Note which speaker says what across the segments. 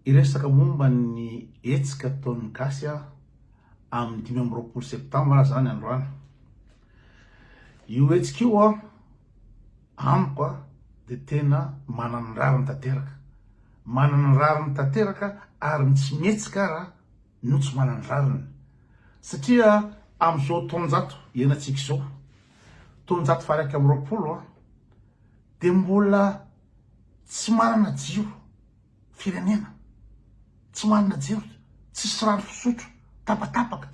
Speaker 1: Hiresaka momba ny hetsika ataon'ny gasy aho amin'ny 25 septambra zany androany. Io hetsika io an, amiko an, dia tena manana ny rariny tanteraka. Manana ny rariny tanteraka ary ny tsy mihetsika ara no tsy manana ny rariny. Satria amin'izao taonjato iainantsika izao, taonjato faha 21 an, dia mbola tsy manana jiro firenena, tsy manana jiro, tsisy rano fisotro, tapatapaka.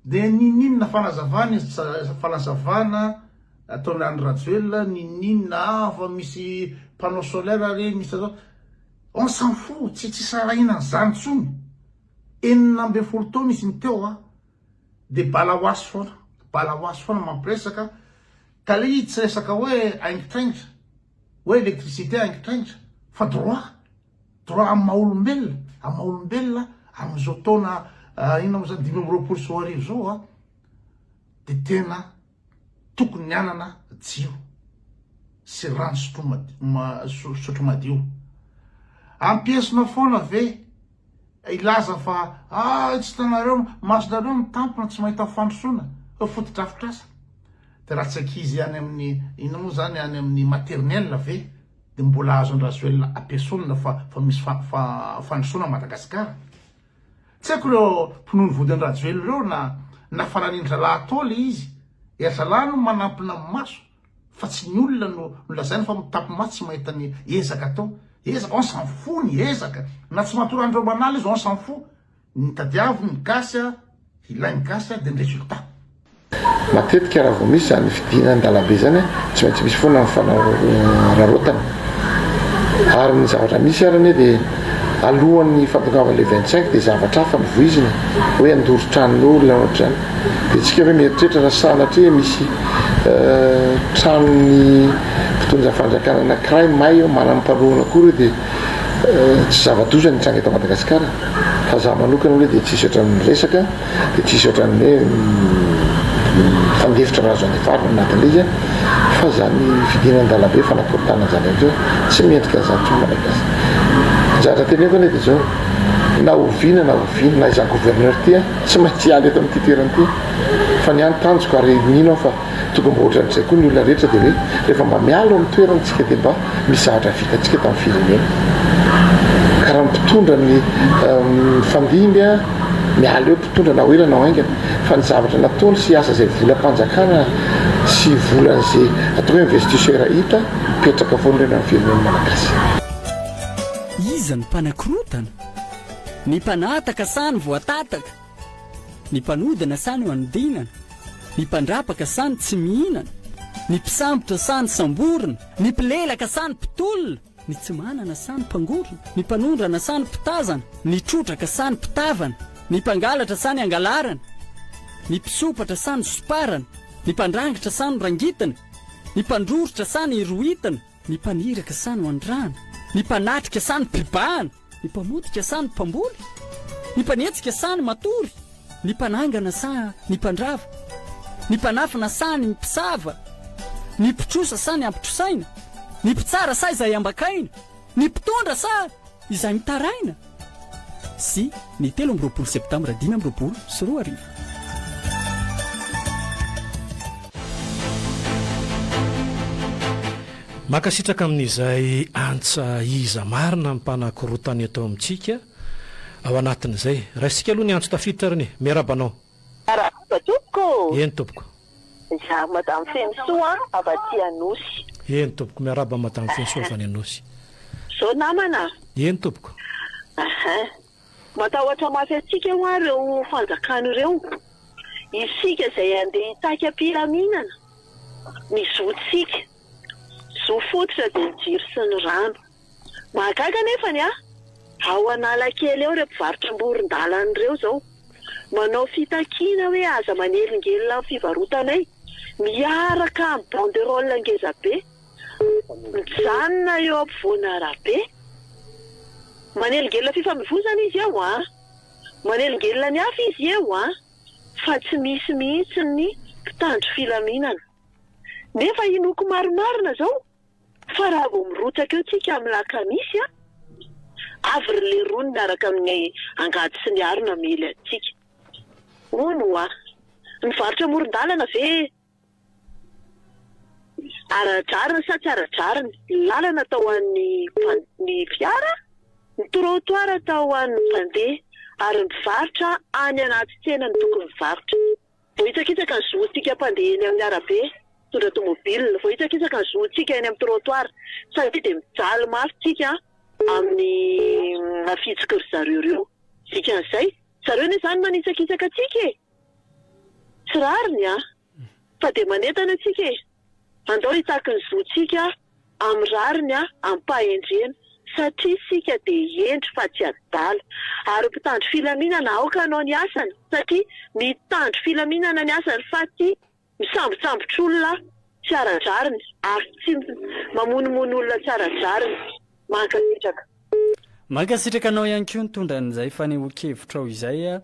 Speaker 1: Dia niniana fanazavana izy, fanazavana ataon'i Andry Rajoelina, niniana ah fa misy panneau solaire re, misy zao. On s'en fout, tsy tsy sarahina an'izany intsony. 16 taona izy ny teo ah, dia balahoasy foana, balahoasy foana mampiresaka, ka le izy tsy resaka hoe aingitraingitra, hoe électricité aingitraingitra, fa droit, droit amin'ny maha olombelona, amin'ny maha olombelona amin'izao taona inona moa zany 2025 izao a, dia tena tokony hanana jiro sy rano sotro madio. Ampiesona foana ve hilaza fa ah tsy hitanareo masonareo mitampina tsy mahita fandrosoana fa fotodrafitrasa de raha tsy ankizy any amin'ny inona moa zany any amin'ny maternelle ve de mbola azon-dRajoelina ampiesonina fa fa misy fandrosoana Madagasikara. Tsy haiko ireo mpinono vody an-dRajoelina ireo na na fananin-dralahy atao le izy. Ry zalahy no manampina ny maso fa tsy ny olona no no lazaina fa mitapi-maso tsy mahita ny ezaka atao. Ezaka, on s'en fout ny ezaka. Na tsy matory andro aman'alina izy on s'en fout. Ny tadiaviny ny gasy a, ilain'ny gasy a dia ny résultat.
Speaker 2: Matetika raha vao misy izany fidinana an-dalambe izany tsy maintsy misy foana ny fanararaotana. Ary ny zavatra misy ary anie dia alohan'ny fahatongavan'ilay 25 dia zavatra hafa no voizina hoe handoro tranon'olona ohatr'izany. Dia tsika ve mieritreritra raha sanatria misy tranon'ny mpitondra fanjakana anankiray may eo manam-panohana koa ireo dia tsy zava-doza ny hitranga eto Madagasikara. Fa za manokana aloha dia tsisy ohatran'ny resaka. Dia tsisy ohatran'ny hoe mifandefitra raha azo andefarina anatin'ilay izy fa izany fidinana an-dalambe fanakorontanana izany ihany koa tsy mendrika an'izany intsony Malagasy. Ny zavatra teneniko anie dia izao, na oviana na oviana na izany gouverneur ity an, tsy maintsy hiala eto amin'ity toerana ity fa ny ahy ny tanjoko ary mino aho fa Tokony mba ohatran'izay koa ny olona rehetra dia hoe rehefa mba miala ao amin'ny toerana tsika dia mba misy zavatra vitantsika tamin'ny firenena. Ka raha mpitondra ny mifandimby miala eo mpitondra na ho ela na ho haingana fa ny zavatra nataony sy asa izay volam-panjakana sy volan'izay atao hoe investisseur hita mipetraka foana ireny amin'ny firenena malagasy.
Speaker 3: Iza no mpanakorotana? Ny mpanataka sa ny voatataka? Ny mpanodina sa ny manodinana? Ny mpandrapaka sa ny tsy mihinana? Ny mpisambotra sa ny samborina? Ny mpilelaka sa ny mpitolona? Ny tsy manana sa ny mpangorona? Ny mpanondrana sa ny mpitazana? Ny trotraka sa ny mpitavana? Ny mpangalatra sa ny angalarana? Ny mpisompatra sa ny somparana? Ny mpandrangitra sa ny rangitina? Ny mpandroritra sa ny rohitina? Ny mpaniraka sa no andrana? Ny mpanatrika sa ny mpibahana? Ny mpamotika sa ny mpamboly? Ny mpanetsika sa ny matory? Ny mpanangana sa ny mpandrava? Ny mpanafina sa ny mpisava? Ny mpitrosa sa ny ampitrosaina? Ny mpitsara sa izay ambakaina? Ny mpitondra sa izay mitaraina? Sy ny 23 septambra 2025.
Speaker 4: Mankasitraka amin'izay antsa iza marina ny mpanakorotana eto amintsika ao anatin'izay. Raisintsika aloha ny antso tafiditra ry ny. Miarahaba anao.
Speaker 5: Miarahaba tompoko ô!
Speaker 4: Eny tompoko.
Speaker 5: Izaho Madame Fenosoa avy aty Anosy.
Speaker 4: Eny tompoko, miarahaba Madame Fenosoa avy any Anosy.
Speaker 5: Zao namana a!
Speaker 4: Eny tompoko.
Speaker 5: Ahin. Matahotra mafy antsika hoa ireo fanjakana ireo. Isika izay andeha hitaky am-pilaminana ny zontsika. Zo fototra dia ny jiro sy ny rano. Mahagaga anefa ny ahy, ao Analakely ao ireo mpivarotra amoron-dalana ireo izao, manao fitakiana hoe aza manelingelina ny fivarotanay, miaraka amin'ny banderole ngezabe, mijanona eo ampovoan'arabe. Manelingelina fifamoivoizana izy eo an! Manelingelina ny hafa izy eo an! Fa tsy misy mihitsy ny mpitandro filaminana. Nefa inoako marimarina izao fa raha vao mirotsaka eo tsika amin'ny lakamisy an! Avy ry lerony miaraka amin'ny angady sy ny harona hamely antsika. Hono hoa, ny varotra amoron-dalana ve ara-drariny sa tsy ara-drariny? Ny lalana atao ho an'ny ny fiara, ny trottoir atao ho an'ny mpandeha ary ny mpivarotra any anaty tsena no tokony mivarotra. Voahitsakitsaka ny zontsika mpandeha eny amin'ny arabe, mitondra tomobil. Voahitsakitsaka ny zontsika eny amin'ny trottoir. Satria dia mijaly mafy tsika amin'ny afitsiky ry zareo ireo. Dikan'izay, zareo anie izany manitsakitsaka antsika e! Tsy rariny an! Fa dia manentana antsika e! Andao hitaky ny zontsika amin'ny rariny amim-pahendrena satria isika dia hendry fa tsy adala. Ary mpitandro filaminana aoka hanao ny asany satria mitandro filaminana ny asany fa tsy misambotsambotr'olona tsy ara-drariny ary tsy mamonomono olona tsy ara-drariny. Mankasitraka.
Speaker 3: Mankasitraka anao ihany koa nitondra an'izay fanehoan-kevitrao izay.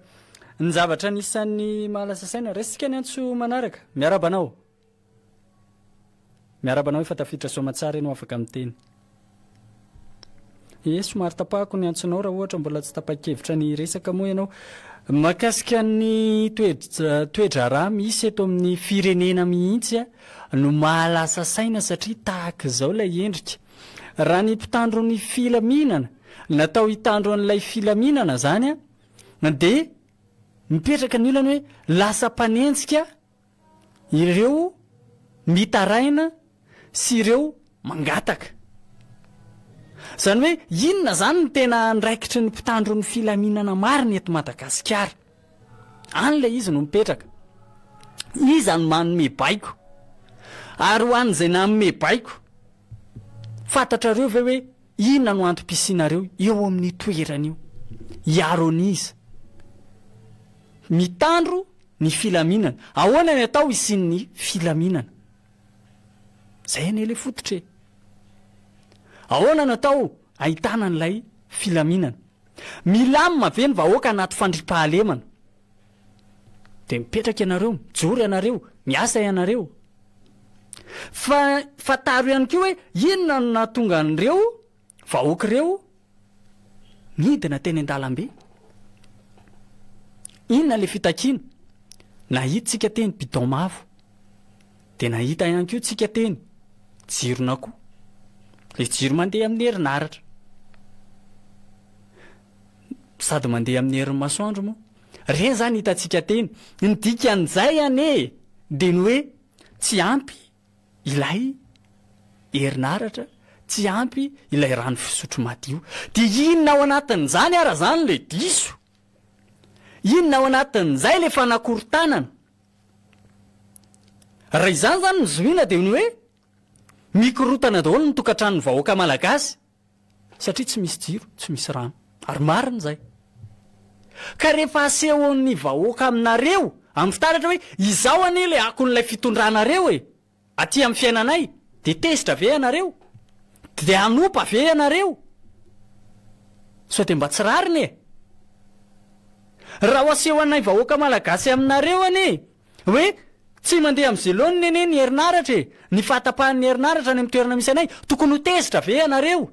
Speaker 3: Ny zavatra anisan'ny mahalasa saina, raisintsika ny antso manaraka. Miarahaba anao. Miarahaba anao efa tafiditra soamatsara ianao afaka miteny. Ie, somary tapahako ny antsonao raha ohatra mbola tsy tapa-kevitra ny hiresaka moa ianao. Mahakasika ny toe-draharaha misy eto amin'ny firenena mihitsy no mahalasa saina satria tahaka izao ilay endrika. Raha ny mpitandro ny filaminana, natao hitandro an'ilay filaminana izany dia mipetraka ny olana hoe lasa mpanenjika ireo mitaraina sy ireo mangataka. Izany hoe inona izany no tena andraikitry ny mpitandro ny filaminana marina eto Madagasikara? Any ilay izy no mipetraka. Iza no manome baiko? Ary ho an'izay nanome baiko, fantatrareo ve hoe inona no antom-pisianareo eo amin'io toerana io? Hiaro an'iza? Mitandro ny filaminana. Ahoana ny atao hisian'ny filaminana? Zay anie ilay fototra e. Ahoana no atao ahitana an'ilay filaminana? Milamina ve ny vahoaka anaty fandriampahalemana? Dia mipetraka ianareo, mijoro ianareo, miasa ianareo. Fa fantaro ihany koa hoe inona no nahatonga an'ireo vahoaka ireo Nidina teny an-dalambe. Inona ilay fitakiana? Nahita tsika teny bidon mavo. Dia nahita ihany koa tsika teny jiron'akoho. Ilay jiro mandeha amin'ny herinaratra. Sady mandeha amin'ny herin'ny masoandro moa. Ireny izany hitantsika teny. Ny dikan'izay anie dia ny hoe tsy ampy ilay herinaratra, tsy ampy ilay rano fisotro madio. Dia inona ao anatin'izany ara izany ilay diso? Inona ao anatin'izay ilay fanakorontanana? Raha izany izany no zohiana dia ny hoe mikorontana daholo ny tokantranon'ny vahoaka malagasy. Satria tsy misy jiro, tsy misy rano. Ary marina izay. Ka rehefa asehon'ny vahoaka aminareo amin'ny fitaratra hoe izao anie ilay akon'ilay fitondranareo e! Aty amin'ny fiainanay, dia tezitra ve ianareo? Dia hanompa ve ianareo? Sao dia mba tsy rariny e! Raha ho asehonay vahoaka malagasy aminareo anie Hoe tsy mandeha amin'ny zeloniny anie ny herinaratra e! Ny fahatapahan'ny herinaratra any amin'ny toerana misy anay, tokony ho tezitra ve ianareo?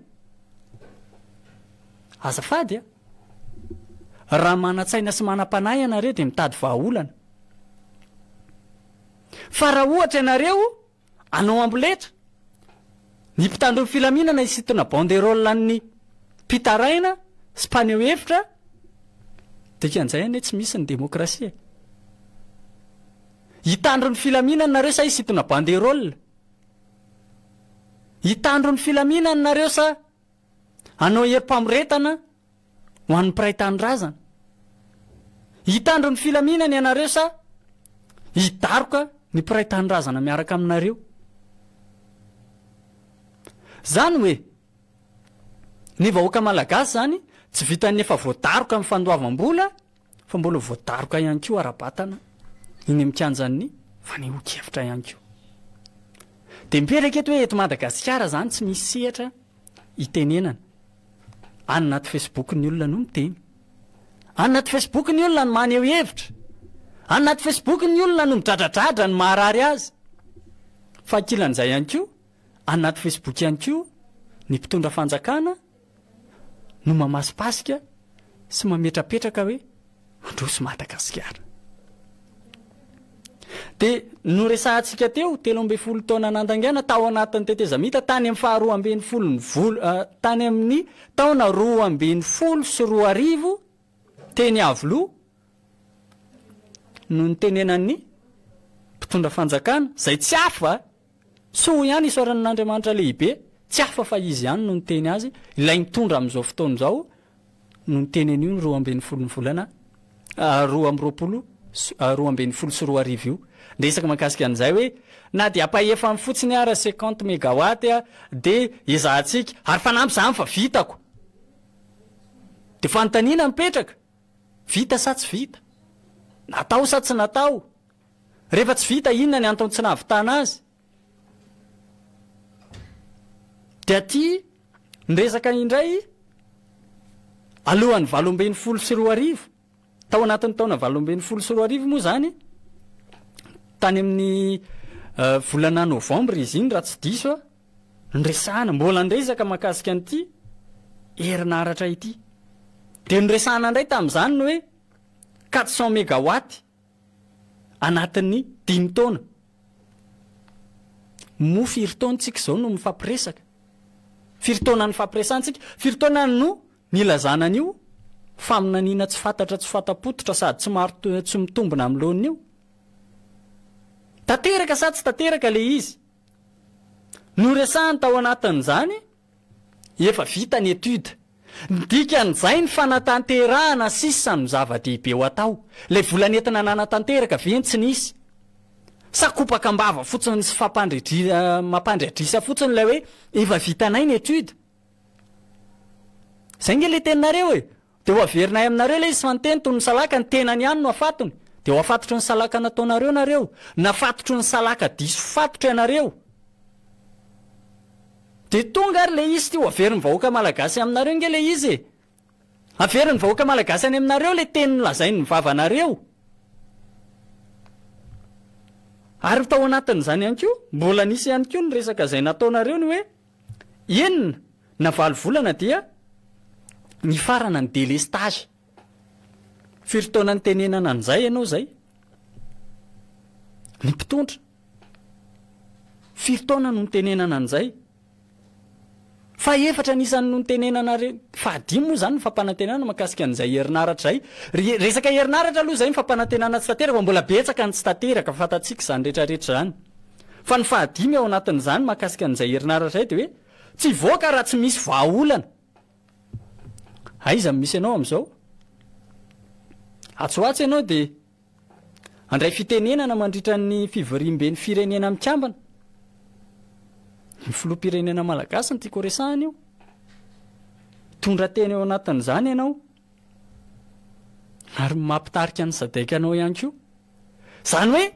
Speaker 3: Azafady a! Raha manan-tsaina sy manam-panahy ianareo dia mitady vahaolana. Fa raha ohatra ianareo Hanao amboletra? Ny mpitandro ny filaminana hisintona banderole an'ny mpitaraina sy mpaneho hevitra? Dikan'izay anie tsy misy ny demokrasia e! Hitandro ny filaminana nareo sa hisintona banderole? Hitandro ny filaminana nareo sa hanao herim-pamoretana ho an'ny mpiray tanindrazana? Hitandro ny filaminana ianareo sa hidaroka ny mpiray tanindrazana miaraka aminareo? Zany hoe, ny vahoaka malagasy zany tsy vitan'ny efa voadaroka amin'ny fandoavam-bola fa mbola voadaroka ihany koa ara-batana eny amin'ny kianjan'ny fanehoan-kevitra ihany koa. Dia mipetraka eto hoe eto Madagasikara zany tsy misy sehatra itenenana. Any anaty Facebook ny olona no miteny. Any anaty Facebook ny olona no maneho hevitra. Any anaty Facebook ny olona no midradradradra ny maharary azy. Fa ankilan'izay ihany koa, any anaty Facebook ihany koa ny mpitondra fanjakana. no mamasipasika sy mametrapetraka hoe handroso Madagasikara. Dia noresahantsika teo, 13 taona nandangiana tao anatin'ny tetezamita tany amin'ny faharoa ambin'ny folo ny vol, tany amin'ny taona 2012 teny Iavoloha no nitenenan'ny mpitondra fanjakana, izay tsy hafa, soa ihany isaorana an'Andriamanitra lehibe, tsy hafa fa izy ihany no niteny azy, ilay mitondra amin'izao fotoana izao no niteny an'io ny 12 ny volana 22 sy 2012 io. Niresaka mahakasika an'izay hoe na dia ampahefany fotsiny ara 50 megawatt dia ezahantsika, ary fanampy izany fa vitako. Dia fanontaniana mipetraka, vita sa tsy vita? Natao sa tsy natao? Rehefa tsy vita inona ny antony tsy nahavitana azy? Dia aty ny resaka indray alohan'ny 2018, tao anatin'ny taona 2018 moa izany, tany amin'ny volana novambra izy iny raha tsy diso aho, Niresahana, mbola niresaka mahakasika an'ity herinaratra ity. Dia noresahana indray tamin'izany ny hoe 400 megawatt anatin'ny dimy taona. Moa firy taona tsika izao no mifampiresaka? Firy taona nifampiresahantsika? Firy taona no nilazana an'io faminaniana tsy fantatra tsy fanta-pototra sady tsy maro tsy mitombina amin'ny laoniny io? Tanteraka sa tsy tanteraka ilay izy? Noresahany tao anatin'izany, efa vita ny étude. Ny dikan'izay ny fanatanterahana sisa no zava-dehibe ho atao. Ilay vola nentina nanatanteraka ve tsy nisy? Sa kopaka am-bava fotsiny sy mampandry adrisa fotsiny ilay hoe efa vitanay ny étude? Izay nge ilay teninareo e! Dia ho averinay aminareo ilay izy fa ny teny toy ny salaka, ny tenany ihany no afatony. Dia ho afatotry ny salaka nataonareo nareo. Nafatotry ny salaka diso fatotra ianareo. Dia tonga ary ilay izy ity, ho averin'ny vahoaka malagasy aminareo nge ilay izy e! Averin'ny vahoaka malagasy any aminareo ilay teny nolazain'ny vavanareo. Ary tao anatin'izany ihany koa, mbola nisy ihany koa ny resaka izay nataonareo ny hoe, Enina na valo volana dia nifarana ny délestage. Firy taona nitenenana an'izay ianao izay? Ny mpitondra. Firy taona no nitenenana an'izay? Fahefatra anisan'ny no nitenenana re, fahadimy moa izany ny fampanantenana mahakasika an'izay herinaratra izay. Ry resaka herinaratra aloha izay ny fampanantenana tsy tanteraka fa mbola betsaka ny tsy tanteraka, fantatsika izany rehetrarehetra izany. Fa ny fahadimy ao anatin'izany mahakasika an'izay herinaratra izay dia hoe tsy hivoaka raha tsy misy vahaolana. Aiza no misy anao amin'izao? Atsy ho atsy ianao dia handray fitenenana mandritra ny fivoriamben'ny firenena mikambana. Ny filoham-pirenena malagasy no tiako horesahana io. Mitondra teny ao anatin'izany ianao ary mampitarika ny Sadec anao ihany koa. Izany hoe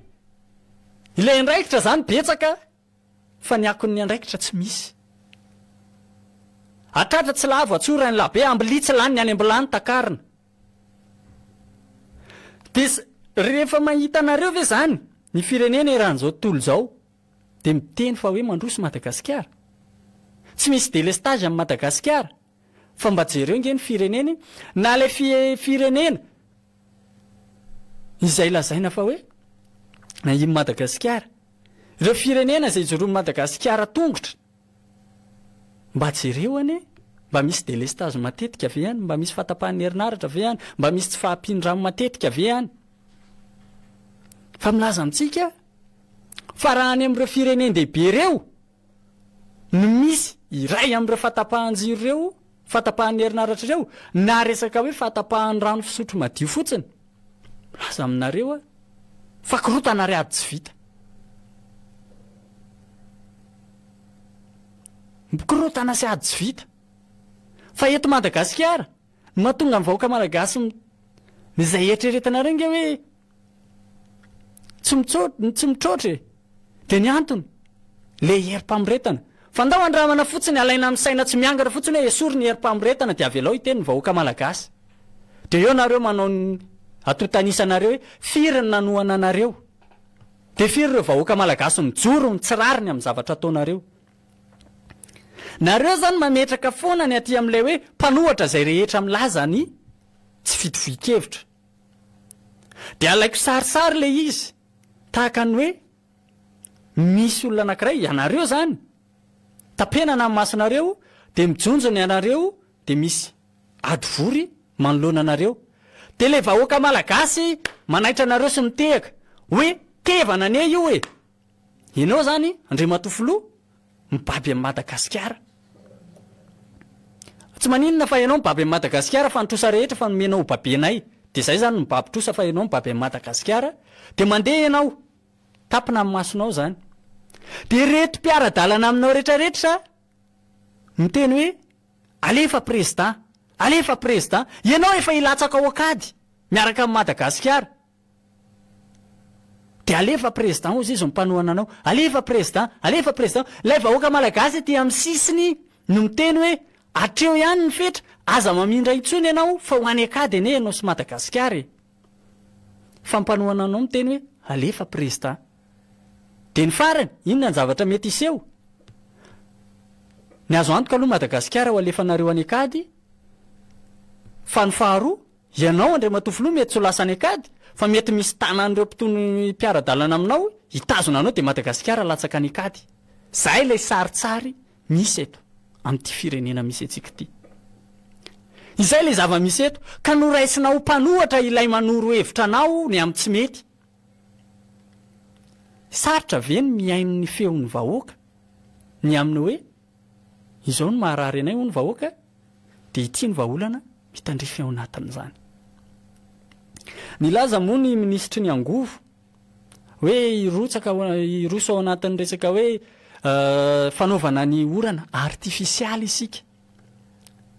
Speaker 3: Ilay andraikitra zany betsaka fa ny akon'ny andraikitra tsy misy. Atratra tsy lavo atsory any labe ambilia tsy lany ny any ambilany takarina. Dia rehefa mahita anareo ve zany ny firenena eran'izao tontolo izao dia miteny fa hoe mandroso Madagasikara? Tsy misy delestage amin'i Madagasikara fa mba jereo nge ny firenena e! Na ilay firenena Izay lazaina fa hoe i Madagasikara. Ireo firenena izay ijoroan'i Madagasikara tongotra. Mba jereo anie, mba misy délestage matetika ve any? Mba misy fahatapahan'ny herinaratra ve any? Mba misy tsy fahampian-drano matetika ve any? Fa milaza amintsika fa raha any amin'ireo firenen-dehibe ireo no misy iray amin'ireo fahatapahan-jiro ireo, fahatapahan'ny herinaratra ireo, na resaka hoe fahatapahan'ny rano fisotro madio fotsiny. Milaza aminareo aho fa korontana ary ady tsy vita. Korontana sy ady tsy vita. Fa eto Madagasikara, ny mahatonga ny vahoaka malagasy izay eritreretinareo nge hoe Tsy mitso- tsy mitroatra e! Dia ny antony? Le herim-pamoretana. Fa ndao andramana fotsiny, alaina amin'ny saina tsy miangatra fotsiny hoe esory ny herim-pamoretana dia avelao hiteny ny vahoaka malagasy. Dia eo nareo manao ny antontan'isanareo hoe firy ny nanohana anareo? Dia firy ireo vahoaka malagasy mijoro ny tsy rariny amin'ny zavatra ataonareo? Nareo zany mametraka foana ny aty amin'ilay hoe mpanohatra izay rehetra milaza ny tsy fitovian-kevitra. Dia alaiko sarisary ilay izy, tahaka ny hoe misy olona anankiray, ianareo zany, tapenana ny masonareo, dia mijonjona ianareo, dia misy ady vory manoloana anareo. Dia ilay vahoaka malagasy manaitra anareo sy mitehaka hoe tevana anie io e! Ianao izany Andriamatoa Filoha mibaby an'i Madagasikara. Tsy maninona fa ianao mibaby an'i Madagasikara fa ny trosa rehetra fa nomenao ho babenay. Dia izay izany mibaby trosa fa ianao mibaby an'i Madagasikara. Dia mandeha ianao, tapina ny masonao izany. Dia ireto mpiara-dalana aminao rehetrarehetra miteny hoe alefa Président, alefa Président. Ianao efa hilatsaka ao an-kady miaraka amin'i Madagasikara. Dia alefa président hozy izy mpanohana anao, alefa président, alefa président, ilay vahoaka malagasy aty amin'ny sisiny no miteny hoe hatreo ihany ny fetra, aza mamindra intsony ianao fa ho any an-kady anie ianao sy Madagasikara e. Fa mpanohana anao miteny hoe alefa président. Dia ny farany, inona ny zavatra mety hiseho? Ny azo antoka aloha Madagasikara ho alefanareo any an-kady, fa ny faharoa, Ianao Andriamatoa Filoha mety tsy ho lasa any an-kady fa mety misy tanan'ireo mpitony mpiara-dalana aminao hitazona anao dia Madagasikara latsaka any an-kady. Zay ilay sarintsary misy eto amin'ity firenena misy antsika ity. Izay ilay zava-misy eto ka noraisinao ho mpanohatra ilay manoro hevitra anao ny amin'ny tsy mety. Sarotra ve ny mihaino ny feon'ny vahoaka ny amin'ny hoe Izao no maharary anay hoy ny vahoaka dia ity no vahaolana mitandrify ao anatin'izany. Nilaza moa ny minisitry ny angovo hoe hirotsaka hiroso ao anatin'ny resaka hoe fanaovana ny orana artifisialy isika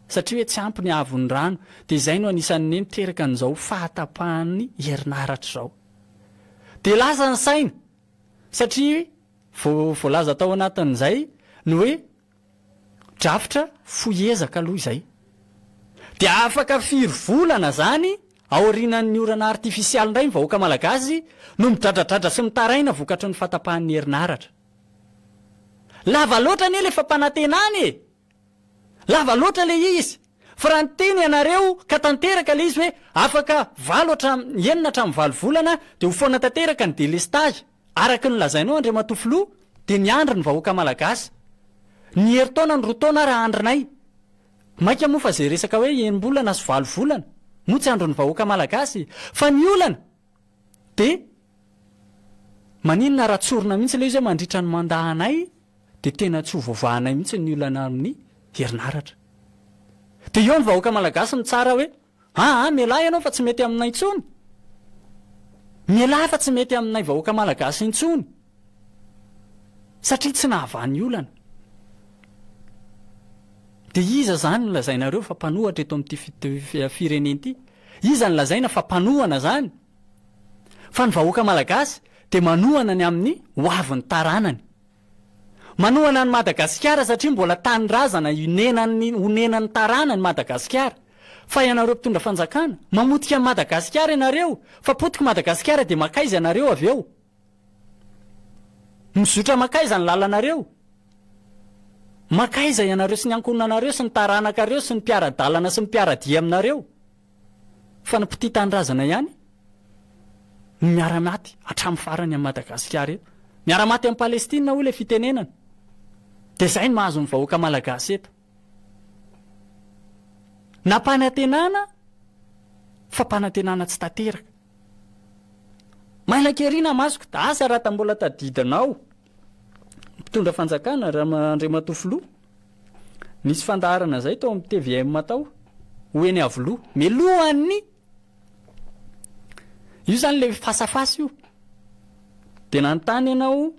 Speaker 3: satria hoe tsy ampy ny haavon'ny rano dia izay no anisan'ny miteraka an'izao fahatapahan'ny herinaratra izao. Dia lasa ny saina satria Vao voalaza tao anatin'izay ny hoe drafitra fohy ezaka aloha izay. Dia afaka firy volana izany aorianan'ny orana artifisialy indray ny vahoaka malagasy no midradradradra sy mitaraina vokatry ny fahatapahan'ny herinaratra. Lava loatra anie ilay fampanantenana e! Lava loatra ilay izy. Fa raha niteny ianareo ka tanteraka ilay izy hoe afaka valo hatramin'ny enina hatramin'ny valo volana dia ho foana tanteraka ny délestage araka ny nolazainao Andriamatoa Filoha dia niandry ny vahoaka Malagasy. Ny herintaona ny roa taona ary andrinay. Maika moa fa izay resaka hoe enim-bolana sy valo volana moa tsy andrin'ny vahoaka Malagasy. Fa ny olana dia maninona raha tsorina mihitsy ilay izy hoe mandritra ny mandat anay dia tena tsy ho voavahanay mihitsy ny olana amin'ny herinaratra. Dia eo ny vahoaka malagasy mitsara hoe, aa mialà ianao fa tsy mety aminay intsony. Mialà fa tsy mety aminay vahoaka malagasy intsony. Satria tsy nahavaha ny olana. Dia iza izany no lazainareo fa mpanohatra eto amin'ity firenena ity? Iza no lazaina fa mpanohana izany? Fa ny vahoaka malagasy dia manohana ny amin'ny ho avin'ny taranany. Manohana an'i Madagasikara satria mbola tanindrazana ionenan'ny honenan'ny taranany Madagasikara. Fa ianareo mpitondra fanjakana, mamotika an'i Madagasikara ianareo, fa potika Madagasikara dia makaiza ianareo avy eo? Mizotra makaiza ny lalanareo? Makaiza ianareo sy ny ankohonanareo sy ny taranakareo sy ny mpiara-dalana sy ny mpiara-dia aminareo? Fa ny mpitia tanindrazana ihany no miara-maty hatramin'ny farany amin'i Madagasikara eto. Miara-maty amin'i Palestina hoy ilay fitenenana. Dia izay no mahazo ny vahoaka malagasy eto. Nampanantenana, fampanantenana tsy tanteraka. Mailaka ery namasoko, asa raha mbola tadidinao mpitondra fanjakana Andriamatoa Filoha. Nisy fandaharana izay tao amin'ny tvm tao, ho eny Iavoloha. Melohan'ny Io izany ilay fasafasa io. Dia nanontany ianao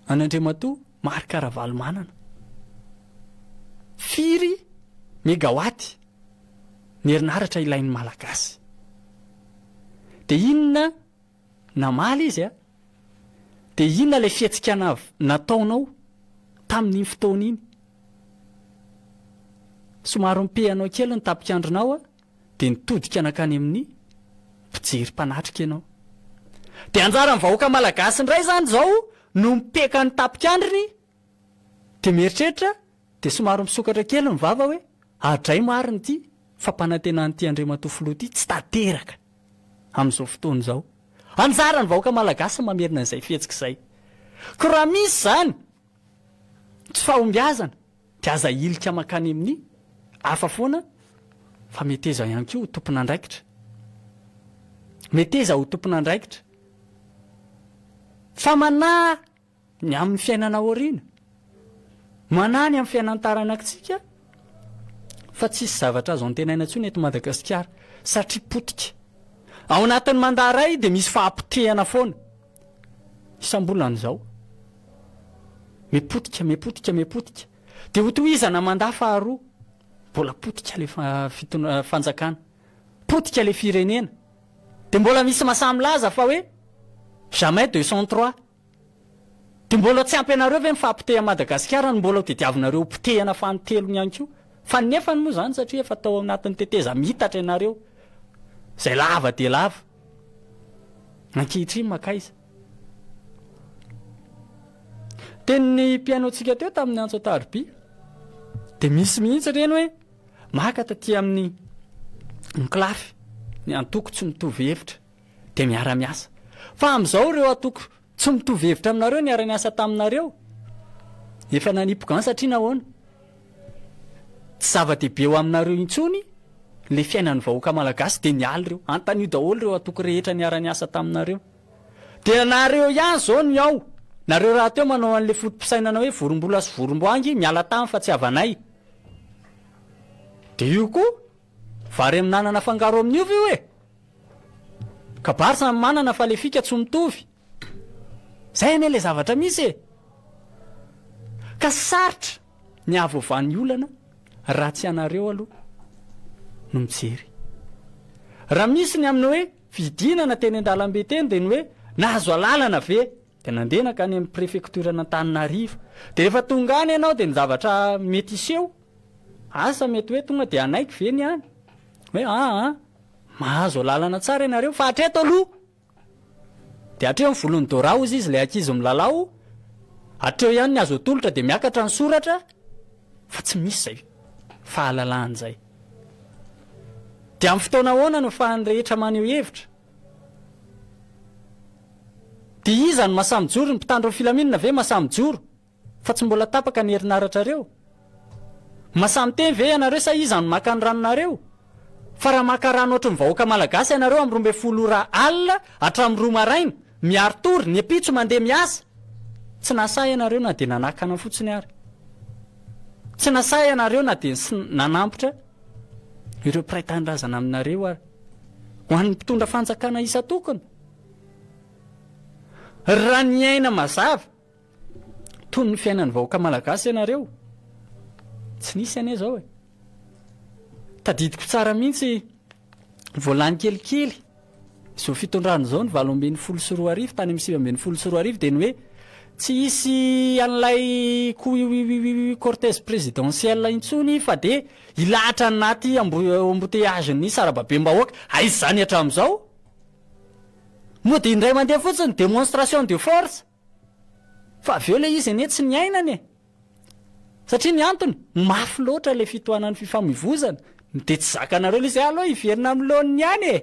Speaker 3: an'Andriamatoa Marc Ravalomanana. Firy megawatt ny herinaratra ilain'ny Malagasy? Dia inona Namaly izy a! Dia inona ilay fihetsika nataonao tamin'iny fotoana iny? Somary nipehanao kely ny tapikandrinao a, dia nitodika nankany amin'ny mpijery mpanatrika ianao. Dia anjaran'ny vahoaka malagasy indray izany izao no mipeka ny tapikandriny? Dia mieritreritra dia somary misokatra kely ny vava hoe adray marina ity fampanantenan'ity Andriamatoa Filoha ity tsy tanteraka amin'izao fotoana izao. Anjaran'ny vahoaka Malagasy ny mamerina an'izay fihetsika izay. Koa raha misy izany tsy fahombiazana dia aza ahilika mankany amin'ny hafa foana fa meteza ihany koa ho tompon'andraikitra. Meteza ho tompon'andraikitra. Fa manahy ny amin'ny fiainana aoriana. Manahy ny amin'ny fiainan'ny taranakitsika fa tsisy zavatra azo antenaina intsony eto Madagasikara satria potika. Ao anatin'ny mandat iray dia misy fahapotehana foana. Isam-bolana izao. Mipotika, mipotika, mipotika. Dia hotohizana mandat faharoa. Mbola potika ilay fanjakana. Potika ilay firenena. Dia mbola misy masahy milaza fa hoe jamais 203. Dia mbola tsy ampy anareo ve ny fahapotehan'i Madagasikara no mbola ho tediavinareo ho potehana fanintelony ihany koa? Fa nefany moa izany satria efa tao anatin'ny tetezamiitatra ianareo izay lava dia lava. Ankehitriny mankaiza? Tenin'ny mpihaino antsika teo tamin'ny antso an-tarobia dia misy mihitsy ireny hoe maka taty amin'ny ankolafy ny antoko tsy mitovy hevitra. dia miara-miasa. Fa amin'izao ireo antoko tsy mitovy hevitra aminareo niara-niasa taminareo, efa nanipy gant satria nahoana? Tsy zava-dehibe ho aminareo intsony ilay fiainan'ny vahoaka malagasy dia niala ireo. Antanio daholo ireo antoko rehetra niara-niasa taminareo. Dia nareo ihany izao ny ao. Nareo rahateo manao an'ilay foto-pisainana hoe vorombola sy voromboangy miala tany fa tsy havanay. Dia io koa vary amin'anana afangaro amin'ny ovy io e! Kabary samy manana fa le fika tsy mitovy. Zay anie le zavatra misy e! Ka sarotra ny hahavoavaha ny olana raha tsy ianareo aloha no mijery. Raha misy ny amin'ny hoe fidinana teny an-dalambe teny dia ny hoe nahazo alalana ve? Dia nandeha nankany amin'ny prefecture-n'Antananarivo. Dia rehefa tonga any ianao dia ny zavatra mety hiseho, asa mety hoe tonga dia hanaiky ve ny any? Hoe aa. Mahazo alalana tsara ianareo fa hatreto aloha dia hatreo ny volon'i Dora hozy izy ilay ankizy milalao, hatreo ihany ny azo atolotra dia miakatra ny soratra fa tsy misy izay fahalalahana izay. Dia amin'ny fotoana ahoana no afahan'ny rehetra maneho hevitra? Dia iza no mahasahy mijoro, ny mpitandro ny filaminana ve mahasahy mijoro? Fa tsy mbola tapaka ny herinaratrareo? Masahy miteny ve ianareo sa iza no maka ny ranonareo? Fa raha maka rano ohatry ny vahoaka malagasy ianareo amin'ny 12 ora alina hatramin'ny roa maraina, miari-tory, ny ampitso mandeha miasa. Tsy nasahy ianareo na dia nanakana fotsiny ary. Tsy nasahy ianareo na dia nanampotra ireo mpiray tanindrazana aminareo ary. Ho an'ny mpitondra fanjakana isan-tokony. Raha niaina mazava. Toy ny fiainan'ny vahoaka malagasy ianareo. Tsy nisy anie izao e. Tadidiko tsara mihitsy vao lany kelikely izao fitondrana izao ny 2018 tany amin'ny 2019 dia ny hoe tsy hisy an'ilay koiwiwiwiwi cortège présidentiel intsony fa dia hilahatra anaty embouteillage ny sarababem-bahoaka. Aiza izany hatramin'izao? Moa dia indray mandeha fotsiny démonstration de force. Fa avy eo ilay izy anie tsy niainana e! Satria ny antony, mafy loatra ilay fitohanan'ny fifamoivozana, dia tsy zakanareo ilay izy hoe aleo hiverina amin'ny laoniny ihany e!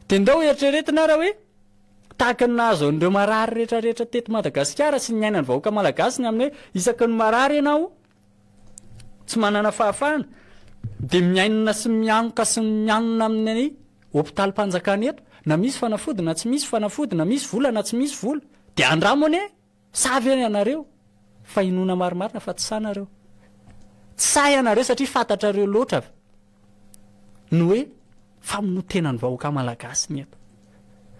Speaker 3: Dia ndao eritreretina ara hoe tahaka ny nahazo an'ireo marary rehetrarehetra teto Madagasikara sy ny niainan'ny vahoaka malagasy ny amin'ny hoe isaky ny marary ianao, tsy manana fahafahana dia miainina sy mianoka sy mianona amin'ny hopitalim-panjakana eto na misy fanafody na tsy misy fanafody na misy vola na tsy misy vola dia andramo anie sahy ve ianareo fa inoana marimarina fa tsy sahy nareo tsy sahy ianareo satria fantatrareo loatra ny hoe famonoan-tena ny vahoaka malagasy ny eto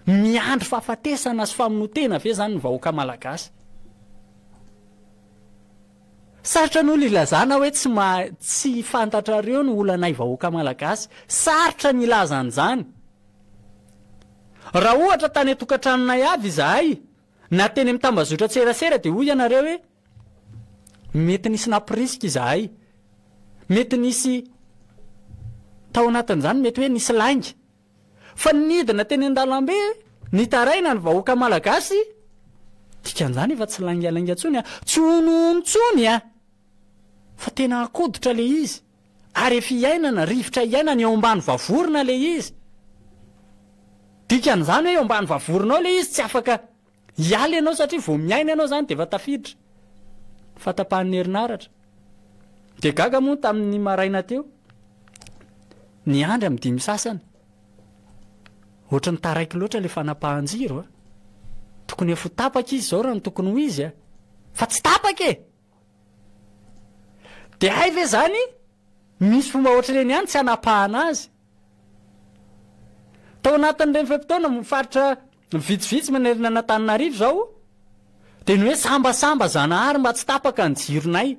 Speaker 3: miandry fahafatesana sy famonoan-tena ve zany ny vahoaka malagasy Sarotra aloha ny ilazana hoe tsy maha tsy fantatrareo ny olanay vahoaka malagasy. Sarotra ny hilaza an'izany. Raha ohatra tany an-tokantranonay avy izahay na teny amin'ny tambazotran-tserasera dia hoy ianareo hoe mety nisy nampirisika izahay. Mety nisy tao anatin'izany mety hoe nisy lainga. Fa nidina teny an-dalambe nitaraina ny vahoaka malagasy. Dikan'izany efa tsy laingalainga intsony a! Tsy honohono intsony a! Fa tena akoditra le izy. Ary efa iainana, rivotra iainana eo ambany vavorona le izy. Dikan'izany hoe eo ambany vavorona ao le izy tsy afaka hiala ianao satria vao miaina ianao izany dia efa tafiditra. Fahatapahan'ny herinaratra. Dia gaga moa tamin'ny maraina teo, niandry amin'ny dimy sasany. Ohatran'ny taraiky loatra ilay fanapahan-jiro a. Tokony efa ho tapaka izy izao raha ny tokony ho izy a. Fa tsy tapaka e! Dia hay ve izany misy fomba ohatr'ireny ihany tsy hanapahana azy? Tao anatin'ireny fe-potoana faritra vitsivitsy manerana an'Antananarivo izao dia ny hoe sambasamba Zanahary mba tsy tapaka ny jironay.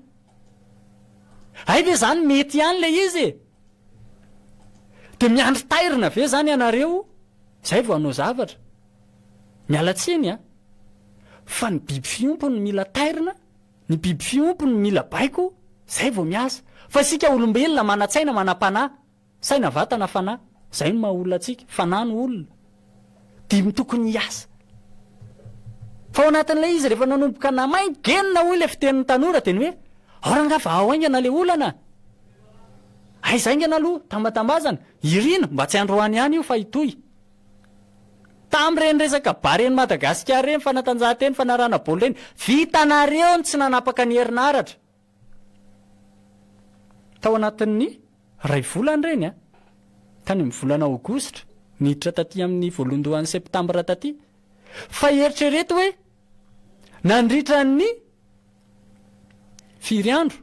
Speaker 3: Hay ve izany mety ihany ilay izy e? Dia miandry tairina ve izany ianareo izay vao hanao zavatra? Miala tsiny a! Fa ny biby fiompy no mila tairina, ny biby fiompy no mila baiko, izay vao miasa. Fa isika olombelona manan-tsaina manam-panahy, saina vatana fanahy, izay no maha olona antsika, fanahy no olona. Dia tokony hiasa. Fa ao anatin'ilay izy rehefa nanomboka namaingenina hoy ilay fitenin'ny tanora dia ny hoe, ao rangahy vahao haingana ilay olana. Aiza haingana aloha, tambatambazana, irina mba tsy androany ihany io fa hitohy. Tamin'ireny resaka Barea-n'i Madagasikara ireny, fanatanjahantena, fanarahana baolina ireny, vitanareo ny tsy nanapaka ny herinaratra. Tao anatin'ny iray volana ireny an! Tany amin'ny volana aogositra, niditra taty amin'ny voalohandohan'ny septambra taty. Fa eritrereto hoe nandritra ny firy andro?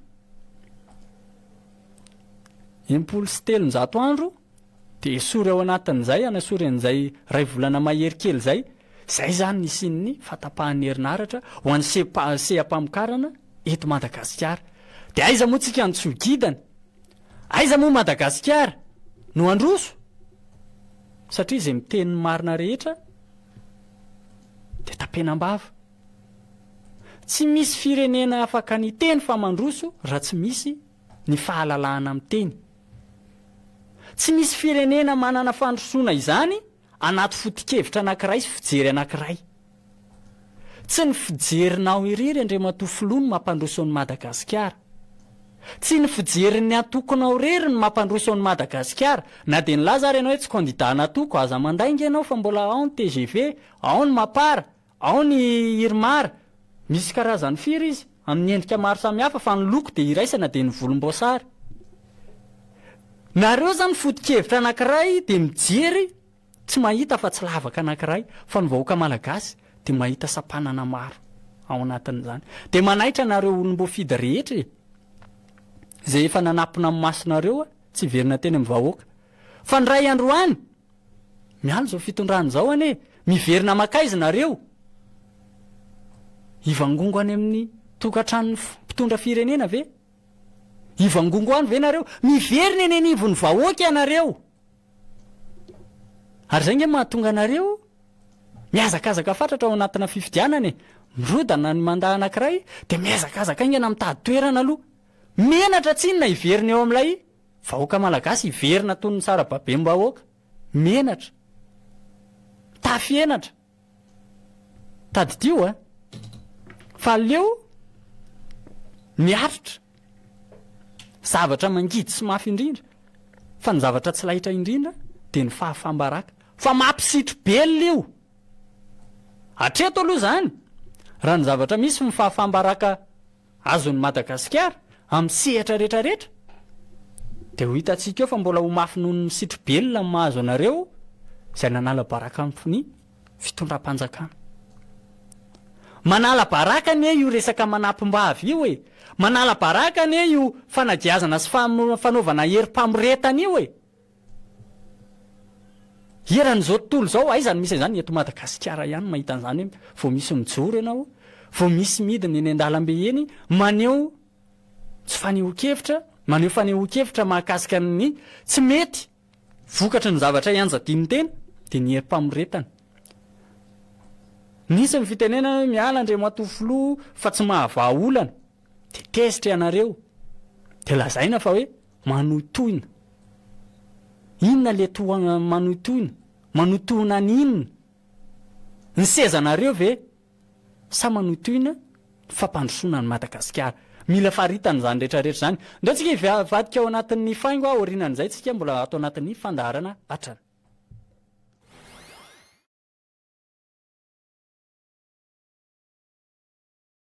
Speaker 3: 360 andro dia esory ao anatin'izay, anasory an'izay iray volana mahery kely izay, izay izany nisian'ny fahatapahan'ny herinaratra ho an'ny seha-pamokarana eto Madagasikara. Dia aiza moa tsika no tsy ho gidany? Aiza moa Madagasikara no handroso? Satria izay miteny ny marina rehetra dia tapenam-bava. Tsy misy firenena afaka niteny fa mandroso raha tsy misy ny fahalalahana miteny. Tsy misy firenena manana fandrosoana izany anaty foto-kevitra anankiray sy fijery anankiray. Tsy ny fijerinao irery Andriamatoa Filoha no mampandroso an'i Madagasikara. Tsy ny fijerin'ny antokonao irery no mampandroso an'i Madagasikara. Na dia nilaza ary ianao hoe tsy kandida an'antoko, aza mandainga ianao fa mbola ao ny tgv, ao ny mapar, ao ny irmar. Misy karazany firy izy, amin'ny endrika maro samihafa fa ny loko dia iraisana dia ny volomboasary. Nareo zany foto-kevitra anankiray dia mijery Tsy mahita afa tsy lavaka anankiray fa ny vahoaka malagasy dia mahita sampanana maro ao anatin'izany. Dia manaitra anareo olom-boafidy rehetra e! Izay efa nanapina ny masonareo tsy hiverina teny amin'ny vahoaka. Fa ndray androany, miala izao fitondrana izao anie, miverina makaiza nareo? Hivangongo any amin'ny tokantranon'ny mpitondra firenena ve? Hivangongo any ve nareo? Miverina eny anivon'ny vahoaka ianareo! Ary izay nge mahatonga anareo mihazakazaka fatratra ao anatina fifidianana e! Mirodana ny mandat anankiray dia mihazakazaka haingana mitady toerana aloha. Menatra tsinona hiverina eo amin'ilay vahoaka malagasy, hiverina toy ny sarababem-bahoaka. Menatra. Mitafy henatra. Tadidio a! Fa aleo miaritra zavatra mangidy sy mafy indrindra, fa ny zavatra tsy laitra indrindra dia ny fahafaham-baraka. Fa mampisitri-belona io! Hatreto aloha izany, raha ny zavatra misy ny fahafaham-baraka Azon'i Madagasikara amin'ny sehatra rehetra rehetra dia ho hitantsika eo fa mbola ho mafy noho ny misitri-belona ny mahazo anareo izay nanala baraka ny fitondram-panjakana. Manala baraka anie io resaka manampim-bavy io e! Manala baraka anie io fanagiazana sy fanaovana herim-pamoretana io e! Eran'izao tontolo izao, aiza no misy an'izany? Eto Madagasikara ihany no mahita an'izany hoe vao misy mijoro ianao, vao misy midina eny an-dalambe eny maneho tsy fanehoan-kevitra, maneho fanehoan-kevitra mahakasika ny tsy mety vokatry ny zavatra ianjadian'ny tena, dia ny herim-pamoretana. Nisy ny fitenenana hoe miala Andriamatoa Filoha fa tsy mahavaha olana, dia tezitra ianareo, dia lazaina fa hoe Manohitohina. Inona le toa manohitohina? Manohitohina ny inona? Ny sezanareo ve? Sa manohitohina fampandrosoana an'i Madagasikara? Mila faritana izany rehetra rehetra izany. Ndao tsika hivadika ao anatin'ny faingo aorianan'izay tsika mbola ato anatin'ny fandaharana hatrany.